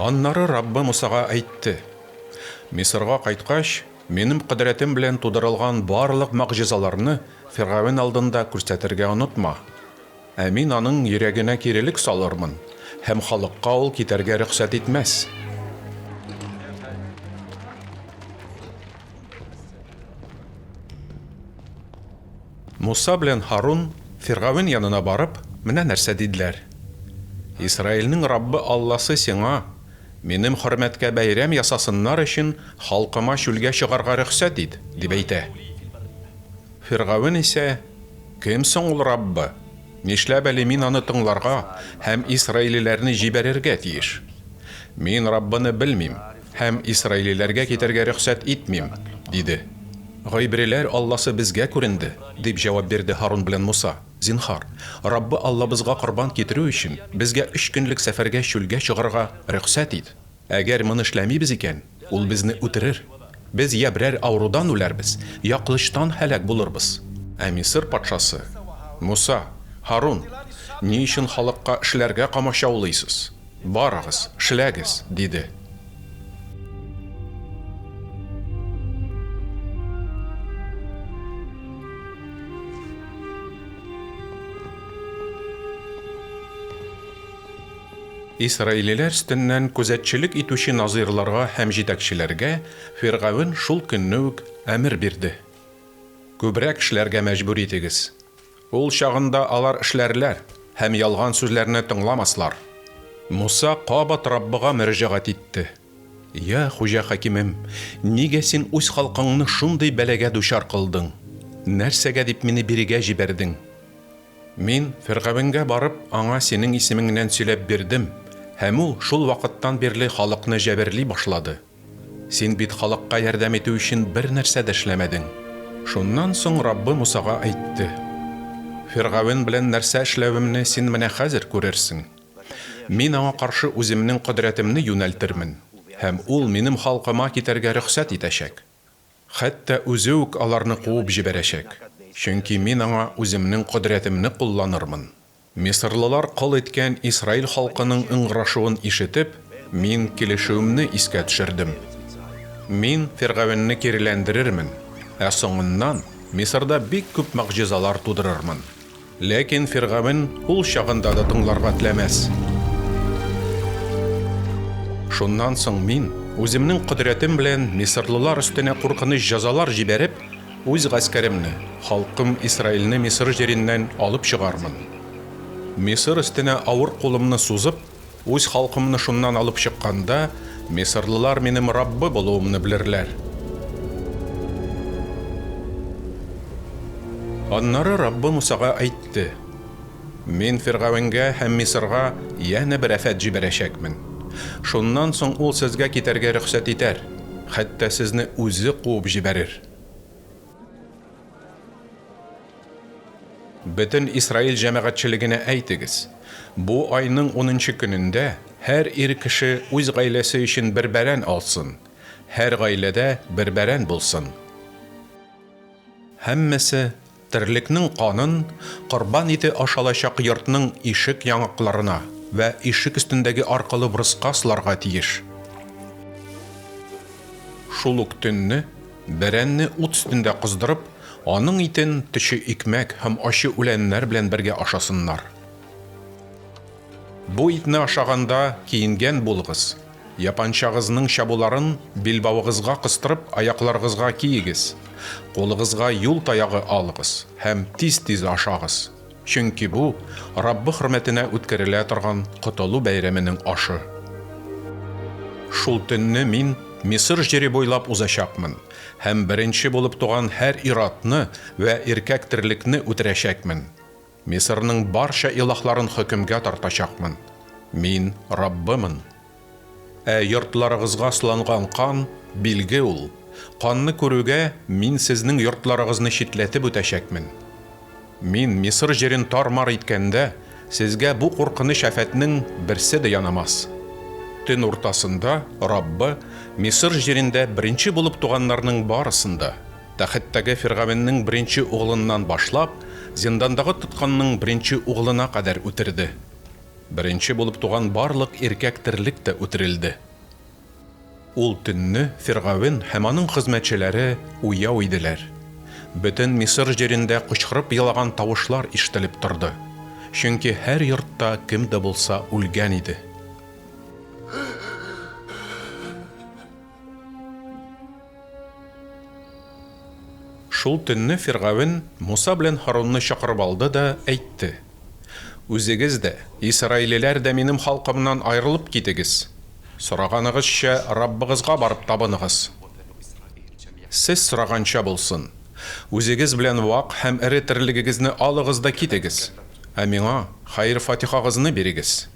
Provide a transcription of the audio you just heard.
Аннары Раббы Мусага әйтте, Мисырга кайткач, Минем кодрәтем белән тудырылган барлык могҗизаларны фиргавен алдында күрсәтергә онытма. Ә Мин аның йөрәгенә кирелек салырмын, һәм халыкка ул китәргә рөхсәт итмәс. Муса белән Һарун, фиргавен янына барып, менә нәрсә диделәр, Исраилнең Раббы Алласы сиңа, Минем хөрмәткә бәйрәм ясасыннар өчен, халкыма чүлгә чыгарга рөхсәт ит, дип әйтә. Фиргавен исә, Кем соң ул Раббы? Нишләп әле мин аны тыңларга һәм исраилиләрне җибәрергә тиеш? Мин Раббыны белмим һәм исраилиләргә китәргә рөхсәт итмим, диде. Гыйбриләр Алласы безгә күренде, дип җавап бирде Һарун белән Муса, Зинһар, Раббы Аллабызга корбан китерү өчен, безгә өч көнлек сәфәргә чүлгә чыгарга рөхсәт ит. Әгәр моны эшләмибез икән, ул безне үтерер. Без я берәр авырудан үләрбез, я кылычтан һәлак булырбыз. Ә Мисыр патшасы, Муса, Һарун, ни өчен халыкка эшләргә комачаулыйсыз? Барыгыз, эшләгез! диде. Исраилиләр өстеннән күзәтчелек итүче назыйрларга һәм җитәкчеләргә фиргавен шул көнне үк әмер бирде, Күбрәк эшләргә мәҗбүр итегез. Ул чагында алар эшләрләр һәм ялган сүзләрне тыңламаслар. Муса кабат Раббыга мөрәҗәгать итте, Я Хуҗа-хакимем, нигә син үз халкыңны шундый бәлагә дучар кылдың? Нәрсәгә дип мине бирегә җибәрдең? Мин, фиргавенгә барып, аңа синең исемеңнән сөйләп бирдем, һәм ул шул вакыттан бирле халыкны җәберли башлады. Син бит халыкка ярдәм итү өчен бернәрсә дә эшләмәдең. Шуннан соң Раббы Мусага әйтте, Фиргавен белән нәрсә эшләвемне син менә хәзер күрерсең. Мин аңа каршы үземнең кодрәтемне юнәлтермен, һәм ул минем халкыма китәргә рөхсәт итәчәк. Хәтта үзе үк аларны куып җибәрәчәк, чөнки мин аңа үземнең кодрәтемне кулланырмын. Мисырлылар кол иткән Исраил халкының ыңгырашуын ишетеп, мин килешүемне искә төшердем. Мин фиргавенне киреләндерермен, ә соңыннан Мисырда бик күп могҗизалар тудырырмын. Ләкин фиргавен ул чагында да тыңларга теләмәс. Шуннан соң мин, үземнең кодрәтем белән мисырлылар өстенә куркыныч җәзалар җибәреп, үз гаскәремне, халкым Исраилне Мисыр җиреннән алып чыгармын. Мисыр өстенә авыр кулымны сузып, Үз халкымны шуннан алып чыкканда, мисырлылар минем Раббы булуымны белерләр. Аннары Раббы Мусага әйтте, Мин фиргавенгә һәм Мисырга янә бер афәт җибәрәчәкмен. Шуннан соң ул сезгә китәргә рөхсәт итәр, хәтта сезне үзе куып җибәрер. Бөтен Исраил җәмәгатьчелегенә әйтегез, бу айның унынчы көнендә һәр ир кеше үз гаиләсе өчен бер бәрән алсын, һәр гаиләдә бер бәрән булсын. Һәммәсе терлекнең канын корбан ите ашалачак йортның ишек яңакларына вә ишек өстендәге аркылы брыска сыларга тиеш. Шул ук төнне Бәрәнне ут өстендә кыздырып, аның итен төче икмәк һәм ачы үләннәр белән бергә ашасыннар. Бу итне ашаганда киенгән булыгыз, япанчагызның чабуларын билбавыгызга кыстырып аякларыгызга киегез, кулыгызга юл таягы алыгыз һәм тиз-тиз ашагыз, чөнки бу, Раббы хөрмәтенә үткәрелә торган Котылу бәйрәменең ашы. Шул төнне мин Мисыр җире буйлап узачакмын һәм беренче булып туган һәр ир-атны вә иркәк терлекне үтерәчәкмен. Мисырның барча илаһларын хөкемгә тартачакмын. Мин, Раббымын. Ә йортларыгызга сыланган кан, билге ул. Канны күрүгә, Мин сезнең йортларыгызны читләтеп үтәчәкмен. Мин Мисыр җирен тар-мар иткәндә, сезгә бу куркыныч афәтнең берсе дә янамас. Төн уртасында Раббы Мисыр җирендә беренче булып туганнарның барысын да, тәхеттәге фиргавеннең беренче углыннан башлап, зиндандагы тоткынның беренче углына кадәр үтерде. Беренче булып туган барлык иркәк терлек тә үтерелде. Ул төнне Фиргавен һәм аның хезмәтчеләре уяу иделәр. Бөтен Мисыр җирендә кычкырып елаган тавышлар ишетелеп торды, чөнки һәр йортта кем дә булса үлгән иде. Шул төнне Фиргавен Муса белән Һарунны чакырып алды да әйтте, Үзегез дә, исраилиләр дә минем халкымнан аерылып китегез. Сораганыгызча, Раббыгызга барып табыныгыз. Сез сораганча булсын. Үзегез белән вак һәм эре терлегегезне алыгыз да китегез. Ә миңа хәер-фатихагызны бирегез.